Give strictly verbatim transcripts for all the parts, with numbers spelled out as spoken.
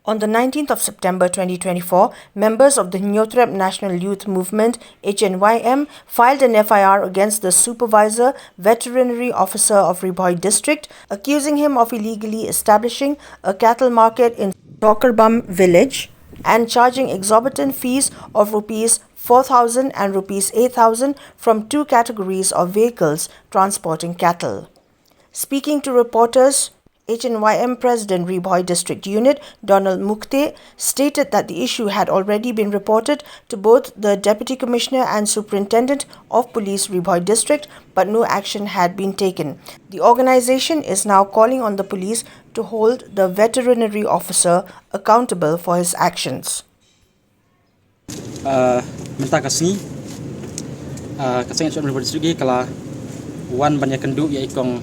On the nineteenth of September twenty twenty-four, members of the Hynñiewtrep National Youth Movement, H N Y M, filed an F I R against the Supervisor Veterinary Officer of Ri Bhoi District, accusing him of illegally establishing a cattle market in Sokarbam village and charging exorbitant fees of rupees four thousand and rupees eight thousand from two categories of vehicles transporting cattle. Speaking to reporters, H N Y M President Ri Bhoi District Unit Donald Mukte stated that the issue had already been reported to both the Deputy Commissioner and Superintendent of Police Ri Bhoi District, but no action had been taken. The organization is now calling on the police to hold the veterinary officer accountable for his actions. Ah, mynta ka sngi, ah, ka seng H N Y M District ka la wan ban ïakynduh ïa i kong,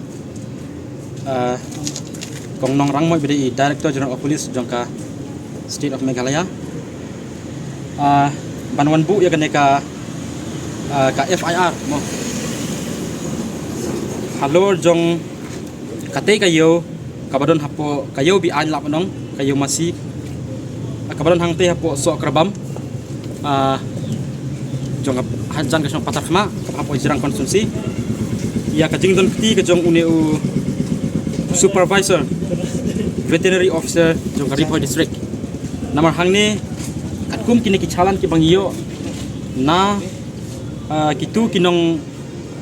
ah, kong Nongrang Moi ba dei i Director General of Police jong ka State of Meghalaya. Ah, ban wan buh ïa kane ka, ah, ka F I R mo halor jong katei ka ïew kaba don hapoh ka ïew be-aiñ lah ban ong, ka ïew masi kaba don hangtei hapoh Sokarbam, ah, jong ka hajan ka shnong Patharkhmah kaba hapoh Jirang constituency, ïa ka jingdon kti ka jong une u Supervisor Veterinary Officer jong ka Ri Bhoi District. Namar hangne katkum kine ki challan kiba ngi ïoh na, ah, kitu ki nong,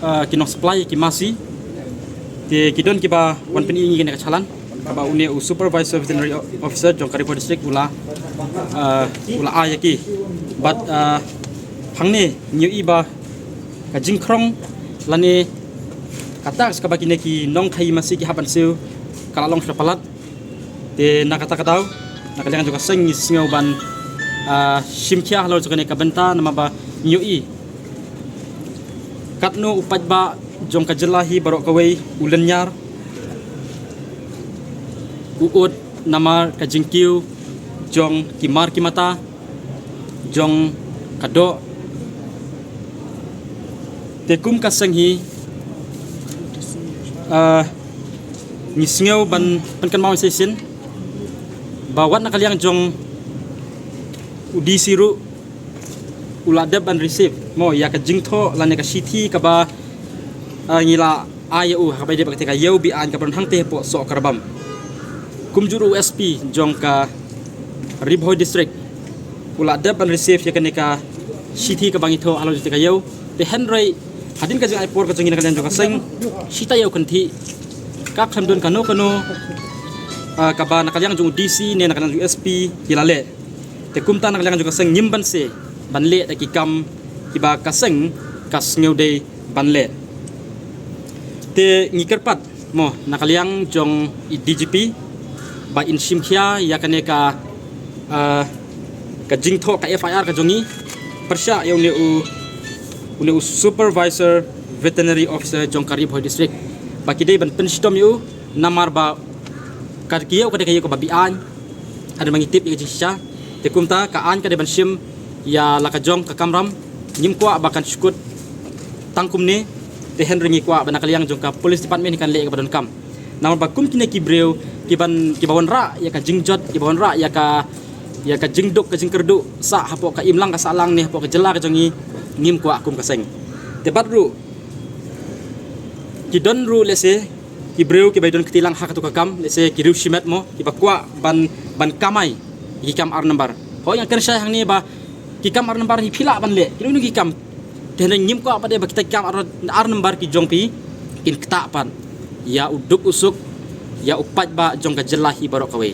ah, ki nong supply ki masi, te ki don kiba wan pyni ïa ngi kane ka challan kaba une u Supervisor Veterinary Officer jong ka Ri Bhoi District u la, ah, u la ai ïa ki. Bad, ah, hangne ngi ïohi ba ka jingkhrong lane ka tax kaba kine ki nongkhaïi masi ki hap ban siew ka la long sha palat. Te na kata ka daw, na ka liang jong ka seng ngi sngew ban, ah, shim khia halor jong kane ka bynta namar ba ngi ïohi katno u paidbah jong ka jylla hi baroh kawei u lynñiar, u ud namar ka jingkiew jong ki mar ki mata jong ka doh. Te kum ka seng hi, ah, ngi sngew ban pynkynmaw shisien ba wat na ka liang jong u D C ruh u la dep ban receive mo ïa ka jingthoh lane ka shithi kaba, ah, ngi la ai ïa u ha kaba ïadei bad katei ka ïew be-aiñ kaba don hangtei hapoh Sokarbam. Kumjuh ruh u S P jong ka Ri Bhoi District u la dep ban receive ïa kane ka shithi kaba ngi thoh halor jong katei ka ïew. Te hynrei hadien ka jingai por ka jong ngi na ka liang jong ka seng, shita ïew kynthih ka khlem don kano kano, ah, kaba na ka liang jong u D C ne na ka liang jong u S P ki la leh. Te kumta na ka liang jong ka seng ngim banse ban leh da ki kam kiba ka seng ka sngew dei ban leh. Te ngi kyrpad mo na ka liang jong i D G P ba in shim khia ïa kane ka, ah, ka jingthoh ka F I R ka jong ngi pyrshah ïa une u, une u Supervisor Veterinary Officer jong ka Ri Bhoi District ba ki dei ban pynshitom ïa u namar ba ka ïew ka dei ka ïew kaba be-aiñ. Hadien ba ngi tip ïa ka jingshisha, te kumta ka aiñ ka dei ban shim ïa la ka jong ka kamram. Ngim kwah ba kan shu kut tang kumne, te hynrei ngi kwah ba na ka liang jong ka police department hi kan leh ïa kaba donkam. Namar ba kum kine ki briew kiban, kiba wanrah ïa ka jingjot, kiba wanrah ïa ka, ïa ka jingduk ka jingkyrduh sah hapoh ka imlang ka sahlang ne hapoh ka jylla ka jong ngi, ngim kwah kum ka seng. Te bad ruh ki don ruh lehse ki briew kiba don kti lang ha katu ka kam, lehse ki riew shimet mo kiba kwah ban, ban kamai ki kam ar nambar. Hooid nga kren shai hangne ba ki kam ar nambar hi phi lah ban leh, kino kino ki kam. Te hynrei ngim kwah pat de ba kita ki kam ar, ar nambar ki jong phi kin ktah pat ïa u duk u suk ïa u paidbah jong ka jylla hi baroh kawei.